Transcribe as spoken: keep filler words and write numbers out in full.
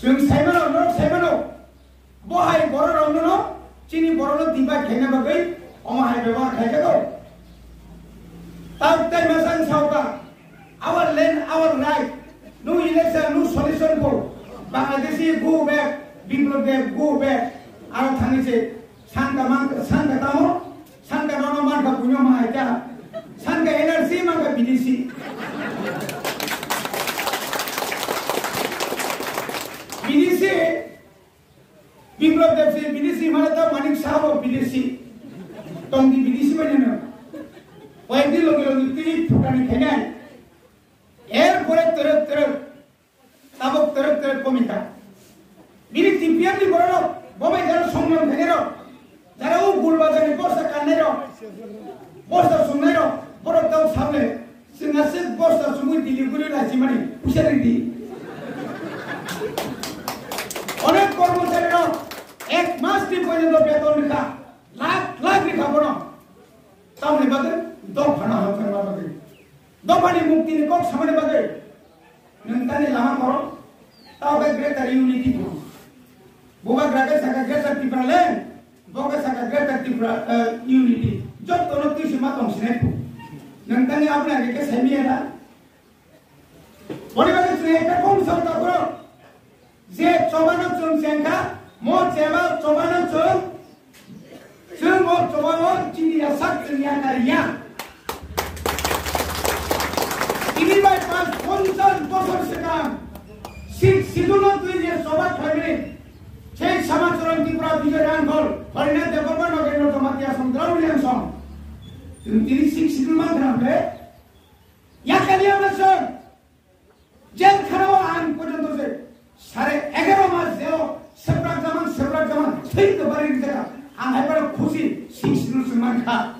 Chwng saimano, norok saimano. Bo hai borok rokno no, chini borok no divide khaina bagwi omo hai bebohar khai jago. Tabuk tai masang sauka, our land, our right. No election, no solution ko. Bangladeshi go back, Biplab Deb go back. Aro thani se sangka mang, sangka tamo, sangka nono mangka punyo ma hai ta. Sangka N R C mangka B D C. B D C Biplab Deb se B D C mane ta Manik Saha bo B D C. Tongdi B D C mane na. Waidi logi logi twi phutani khainai. Er pore terep terep. Tabuk terep terep komika. Bini T P F ni borok bo bai jara songmang khainai rok. Jara o gul bazar ni bosta kannai rok. Bosta sungnai rok. Borok tau sable. Chwng aswk bosta chumui Delhi guri lachi mani puisa ridi. Onek kormochari rok ek mas ni porjonto beton rikha, lakh lakh rikha bono. Tamoni bagwi dophano hamjakma bagwi, dophani muktini kok samani bagwi nwng tani lama koro, tao khe Greater Unity bo. Bubagra khe sakha Greater Tipraland, bo khe sakha Greater Tripura, eh, Unity. Jottono twi se ma tong sinai phu. Nwng tani aboni age khe saimiya da? Boni bagwi chwng ekta kok sabo ta phuru. Je chobano chwng chengkha, mo cheba chobano chwng, chwng o chobano chini ya sak chwng ya kari ya. Tini bai pas ponchas bosor swkang Sixth Schedule no twi je choba khlaimani, sei Samacharan Tripura Bijoy Ranghol, Harinath Debbarma, Nagendra Jamatia song, Dravidian song. Chwng tini Sixth Schedule man khna hwnkhe, yakaliya na chwng. Jel khana o ang porjonto se sare egaro mas jelo sebrak jaman, sebrak jaman, thik to bari rijak. Ang hai baro khusi, Sixth Schedule se man kha.